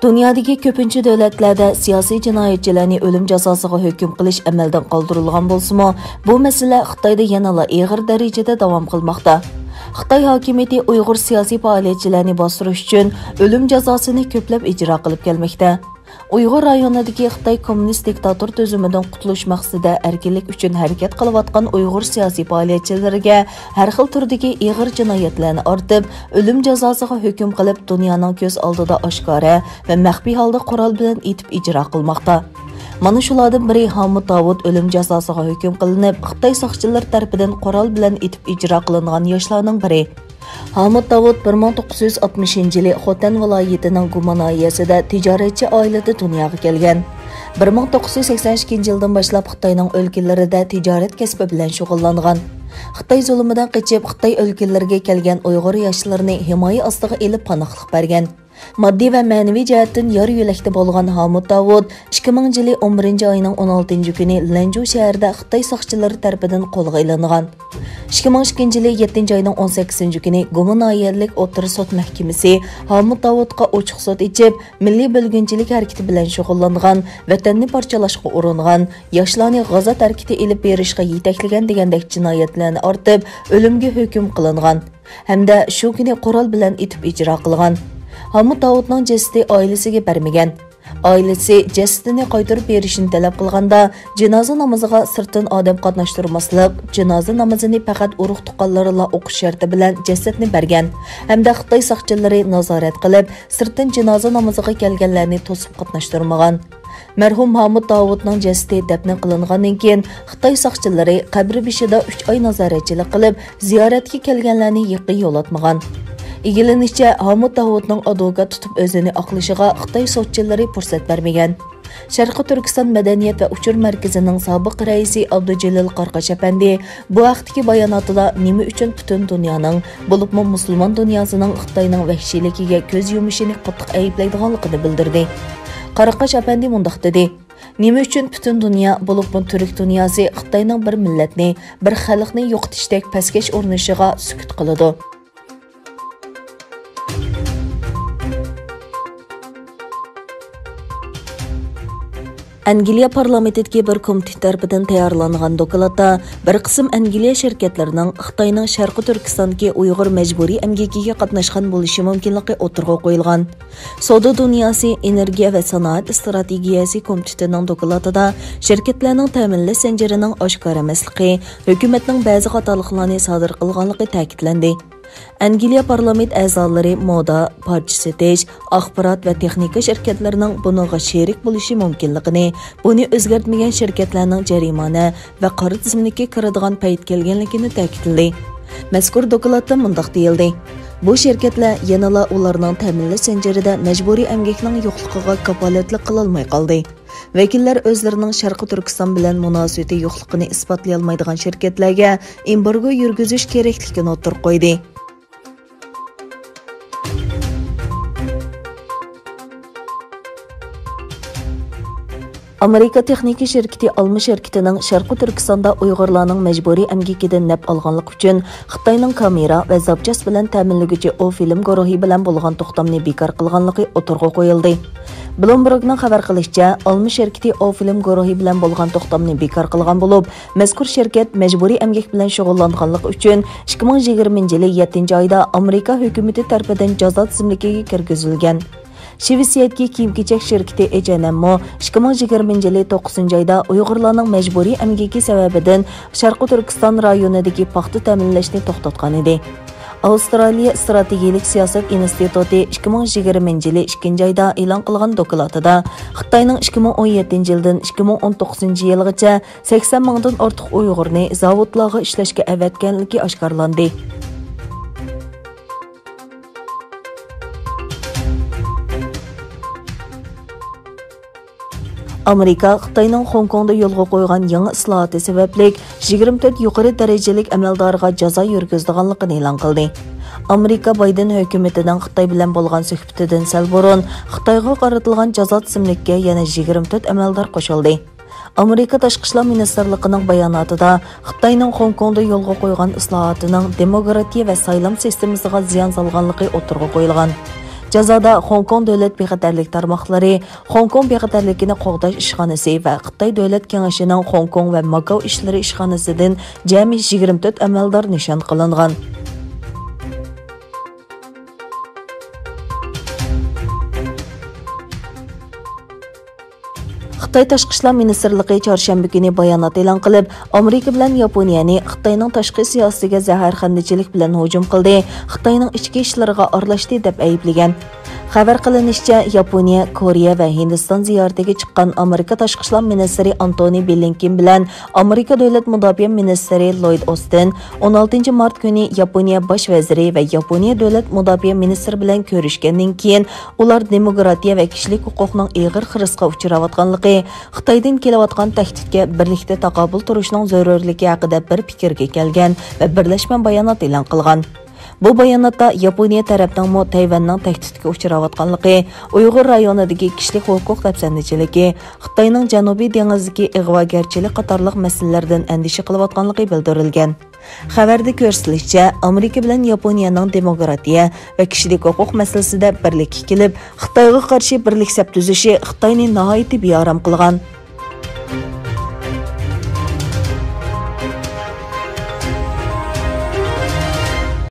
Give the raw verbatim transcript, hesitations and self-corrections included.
دۇنيادىكى كۆپىنچە دۆلەتلەردە سىياسىي جىنايەتچىلەرنى ئۆلۈم جازاسىغا ھۆكۈم قىلىش ئەمەلدىن قالدۇرۇلغان بولسىمۇ، بۇ مەسىلە خىتايدا يەنىلا ئېغىر دەرىجىدە داۋام قىلماقتا. خىتاي ھاكىمىيىتى ئۇيغۇر سىياسىي پائالىيەتچىلەرنى باستۇرۇش ئۈچۈن ئۆلۈم جازاسىنى كۆپلەپ ئىجرا قىلىپ كەلمەكتە. ئۇيغۇر رايونىدىكى خىتاي كوممۇنىست دىكتاتور تۈزۈمىدىن قۇتۇلۇش مەقسىتىدە ئەركىنلىك ئۈچۈن ھەرىكەت قىلىۋاتقان ئۇيغۇر سىياسىي پائالىيەتچىلىرىگە ھەر خىل تۈردىكى ئېغىر جىنايەتلەرنى ئارتىپ، ئۆلۈم جازاسىغا ھۆكۈم قىلىپ، دۇنيانىڭ كۆز ئالدىدا ئاشكارا ۋە مەخپىي ھالدا قورال بىلەن ئېتىپ ئىجرا قىلماقتا. مانا شۇلاردىن بىرى ھامۇت داۋۇت ئۆلۈم جازاسىغا ھۆكۈم قىلىنىپ، خىتاي ساقچىلىرى تەرىپىدىن قورال بىلەن ئېتىپ ئىجرا قىلىنغان ياشلارنىڭ بىرى. ھامۇت داۋۇت بىر مىڭ توققۇز يۈز ئاتمىشىنچى يىلى خوتەن ۋىلايىتىنىڭ گۇما ناھىيەسىدە تىجارەتچى ئائىلىدە دۇنياغا كەلگەن. بىر مىڭ توققۇز يۈز سەكسەن ئىككىنچى يىلدىن باشلاپ خىتاينىڭ ئۆلكىلىرىدە تىجارەت كەسپى بىلەن شۇغۇللانغان. خىتاي زۇلۇمىدىن قېچىپ، خىتاي ئۆلكىلىرىگە كەلگەن ئۇيغۇر ياشلىرىنى ھىمايە ئاستىغا ئېلىپ پاناھلىق بەرگەن. ماددىي ۋە مەنىۋى جەھەتتىن يار يۆلەكتە بولغان ھامۇت داۋۇت ئىككى مىڭىنچى يىلى ئون بىرىنچى ئاينىڭ ئون ئالتىنچى كۈنى لەنجۇ شەھىرىدە خىتاي ساقچىلىرى تەرىپىدىن قولغا ئېلىنغان. ئىككى مىڭ ئىككىنچى يىلى يەتتىنچى ئاينىڭ ئون سەككىزىنچى كۈنى گۇما ناھىيەلىك ئوتتۇرا سوت مەھكىمىسى ھامۇت داۋۇتقا ئوچۇق سوت ئېچىپ، مىللىي بۆلگۈنچىلىك ھەرىكىتى بىلەن شۇغۇللانغان، ۋەتەننى پارچىلاشقا ئۇرۇنغان، ياشلارنى غازات ھەرىكىتى ئېلىپ بېرىشقا يېتەكلىگەن دېگەندەك جىنايەتلەرنى ئارتىپ، ئۆلۈمگە ھۆكۈم قىلىنغان ھەمدە شۇ كۈنى قورال بىلەن ئېتىپ ئىجرا قىلغان. ھامۇت داۋۇتنىڭ جەسىتى ئائىلىسىگە بەرمىگەن. ئائىلىسى جەسىتىنى قايتۇرۇپ بېرىشنى تەلەپ قىلغاندا، جىنازا نامىزىغا سىرتتىن ئادەم قاتناشتۇرماسلىق، جىنازا نامىزىنى پەقەت ئۇرۇق-تۇغقانلىرىلا ئوقۇش شەرتى بىلەن جەسەتنى بەرگەن ھەمدە خىتاي ساقچىلىرى نازارەت قىلىپ، سىرتتىن جىنازا نامىزىغا كەلگەنلەرنى توسۇپ قاتناشتۇرمىغان. مەرھۇم ھامۇت داۋۇتنىڭ جەسىتى دەپنە قىلىنغاندىن كېيىن، خىتاي ساقچىلىرى قەبرە بېشىدا ئۈچ ئاي نازارەتچىلىك قىلىپ، زىيارەتكە كەلگەنلەرنى يېقىن يولاتمىغان. ئىگىلىنىشىچە، ھامۇت داۋۇتنىڭ ئادۋوكات تۇتۇپ ئۆزىنى ئاقلىشىغا خىتاي سوتچىلىرى پۇرسەت بەرمىگەن. شەرقىي تۈركىستان مەدەنىيەت ۋە ئۇچۇر مەركىزىنىڭ سابىق رەئىسى ئابدۇجېلىل قاراقاش ئەپەندى بۇ ھەقتىكى باياناتىدا نېمە ئۈچۈن پۈتۈن دۇنيانىڭ، بولۇپمۇ مۇسۇلمان دۇنياسىنىڭ خىتاينىڭ ۋەھشىيلىكىگە كۆز يۇمۇشىنى قاتتىق ئەيىبلەيدىغانلىقىنى بىلدۈردى. قاراقاش ئەپەندى مۇنداق دېدى، نېمە ئۈچۈن پۈتۈن دۇنيا، بولۇپمۇ تۈرك دۇنياسى خىتاينىڭ بىر مىللەتنى، بىر خەلقنى يوقىتىشتەك پەسكەش ئۇرۇنۇشىغا سۈكۈت قىلىدۇ؟ ئەنگلىيە پارلامېنتىدىكى بىر كومىتېت تەرىپىدىن تەييارلانغان دوكلاتتا بىر قىسىم ئەنگلىيە شىركەتلىرىنىڭ خىتاينىڭ شەرقىي تۈركىستاندىكى ئۇيغۇر مەجبۇرىي ئەمگىكىگە قاتناشقان بولۇشى مۇمكىنلىقى ئوتتۇرىغا قويۇلغان. سودا دۇنياسى، ئېنېرگىيە ۋە سانائەت ئىستراتېگىيەسى كومىتېتىنىڭ دوكلاتىدا شىركەتلەرنىڭ تەمىنلەش زەنجىرىنىڭ ئاشكارا ئەمەسلىكى، ھۆكۈمەتنىڭ بەزى خاتالىقلارنى سادىر قىلغانلىقى تەكىتلەندى. ئەنگلىيە پارلامېنت ئەزالىرى مودا، پارچە سېتىش، ئاخبارات ۋە تېخنىكا شىركەتلىرىنىڭ بۇنىڭغا شېرىك بولۇشى مۇمكىنلىقىنى، بۇنى ئۆزگەرتمىگەن شىركەتلەرنىڭ جەرىمانە ۋە قارا تىزىملىككە كىرىدىغان پەيت كەلگەنلىكىنى تەكىتلىدى. مەزكۇر دوكلاتتا مۇنداق دېيىلدى: بۇ شىركەتلەر يەنىلا ئۇلارنىڭ تەمىنلەش زەنجىرىدە مەجبۇرىي ئەمگەكنىڭ يوقلۇقىغا كاپالەتلىك قىلالماي قالدى. ۋەكىللەر ئۆزلىرىنىڭ شەرقىي تۈركىستان بىلەن مۇناسىۋىتى يوقلۇقىنى ئىسپاتلىيالمايدىغان شىركەتلەرگە ئېمبارگو يۈرگۈزۈش كېرەكلىكىنى ئوتتۇرىغا قويدى. ئامېرىكا تېخنىكا شىركىتى ئالما شىركىتىنىڭ شەرقىي تۈركىستاندا ئۇيغۇرلارنىڭ مەجبۇرىي ئەمگىكىدىن نەپ ئالغانلىقى ئۈچۈن خىتاينىڭ كامېرا ۋە زاپچاس بىلەن تەمىنلىگۈچى ئوفىلىم گۇرۇھى بىلەن بولغان توختامنى بىكار قىلغانلىقى ئوتتۇرىغا قويۇلدى. بلومبېرگنىڭ خەۋەر قىلىشىچە، ئالما شىركىتى ئوفىلىم گۇرۇھى بىلەن بولغان توختامنى بىكار قىلغان بولۇپ، مەزكۇر شىركەت مەجبۇرىي ئەمگەك بىلەن شۇغۇللانغانلىقى ئۈچۈن ئىككى مىڭ يىگىرمىنچى يىلى يەتتىنچى ئايدا ئامېرىكا ھۆكۈمىتى تەرىپىدىن جازا تىزىملىكىگە كىرگۈزۈلگەن. شىۋېتسىيەدىكى كىيىم-كېچەك شىركىتى ئېچ ئەن ئېم مۇ ئىككى مىڭ يىگىرمىنچى يىلى توققۇزىنچى ئايدا ئۇيغۇرلارنىڭ مەجبۇرىي ئەمگىكى سەۋەبىدىن شەرقىي تۈركىستان رايونىدىكى پاختا تەمىنلەشنى توختاتقان ئىدى. ئاۋسترالىيە ئىستراتېگىيەلىك سىياسەت ئىنستىتۇتى ئىككى مىڭ يىگىرمىنچى يىلى ئىككىنچى ئايدا ئېلان قىلغان دوكلاتىدا خىتاينىڭ ئىككى مىڭ ئون يەتتىنچى يىلدىن ئىككى مىڭ ئون توققۇزىنچى يىلغىچە سەكسەن مىڭدىن ئارتۇق ئۇيغۇرنى زاۋۇتلارغا ئىشلەشكە ئەۋەتكەنلىكى ئاشكارىلاندى. ئامېرىكا خىتاينىڭ خوڭكوڭدا يولغا قويغان يېڭى ئىسلاھاتى سەۋەبلىك يىگىرمە تۆت يۇقىرى دەرىجىلىك ئەمەلدارغا جازا يۈرگۈزىدىغانلىقىنى ئېلان قىلدى. ئامېرىكا بايدېن ھۆكۈمىتىنىڭ خىتاي بىلەن بولغان سۆھبىتىدىن سەل بۇرۇن خىتايغا قارىتىلغان جازا تىزىملىككە يەنە يىگىرمە تۆت ئەمەلدار قوشۇلدى. ئامېرىكا تاشقى ئىشلار مىنىستىرلىقىنىڭ باياناتىدا خىتاينىڭ خوڭكوڭدا يولغا قويغان ئىسلاھاتىنىڭ دېموكراتىيە ۋە سايلام سىستېمىسىغا زىيان سالغانلىقى ئوتتۇرىغا قويۇلغان. جازادا خوڭكوڭ دۆلەت بىخەتەرلىك تارماقلىرى، خوڭكوڭ بىخەتەرلىكىنى قوغداش ئىشخانىسى ۋە خىتاي دۆلەت كېڭىشىنىڭ خوڭكوڭ ۋە ماكاۋ ئىشلىرى ئىشخانىسىدىن جەمئىي يىگىرمە تۆت ئەمەلدار نىشان قىلىنغان. خىتاي تاشقى ئىشلار مىنىستىرلىقى چارشەنبە كۈنى بايانات ئېلان قىلىپ، ئامېرىكا بىلەن ياپونىيەنى خىتاينىڭ تاشقى سىياسىتىگە زەھەرخەندىچىلىك بىلەن ھۇجۇم قىلدى، خىتاينىڭ ئىچكى ئىشلىرىغا ئارىلاشتى دەپ ئەيىبلىگەن. خەۋەر قىلىنىشىچە، ياپونىيە، كورېيە ۋە ھىندىستان زىيارىتىگە چىققان ئامېرىكا تاشقى ئىشلار مىنىستىرى ئانتونى بلىنكېن بىلەن ئامېرىكا دۆلەت مۇداپىئە مىنىستىرى لويد ئوستىن ئون ئالتىنچى مارت كۈنى ياپونىيە باش ۋەزىرى ۋە ياپونىيە دۆلەت مۇداپىئە مىنىستىرى بىلەن كۆرۈشكەندىن كېيىن، ئۇلار دېموكراتىيە ۋە كىشىلىك ھوقۇقنىڭ ئېغىر خىرىسقا ئۇچراۋاتقانلىقى، خىتايدىن كېلىۋاتقان تەھدىتكە بىرلىكتە تاقابىل تۇرۇشنىڭ زۆرۈرلۈكى ھەققىدە بىر پىكىرگە كەلگەن ۋە بىرلەشمە بايانات ئېلان قىلغان. بۇ باياناتتا ياپونىيە تەرەپنىڭمۇ تەيۋەننىڭ تەھدىتكە ئۇچراۋاتقانلىقى، ئۇيغۇر رايونىدىكى كىشىلىك ھوقۇق دەپسەندىچىلىكى، خىتاينىڭ جەنۇبىي دېڭىزدىكى ئىغۋاگەرچىلىك قاتارلىق مەسىلىلەردىن ئەندىشە قىلىۋاتقانلىقى بىلدۈرۈلگەن. خەۋەردە كۆرسىتىلىشىچە، ئامېرىكا بىلەن ياپونىيەنىڭ دېموكراتىيە ۋە كىشىلىك ھوقۇق مەسىلىسىدە بىرلىككە كېلىپ، خىتايغا قارشى بىرلىك سەپ تۈزۈشى خىتاينى ناھايىتى بىئارام قىلغان.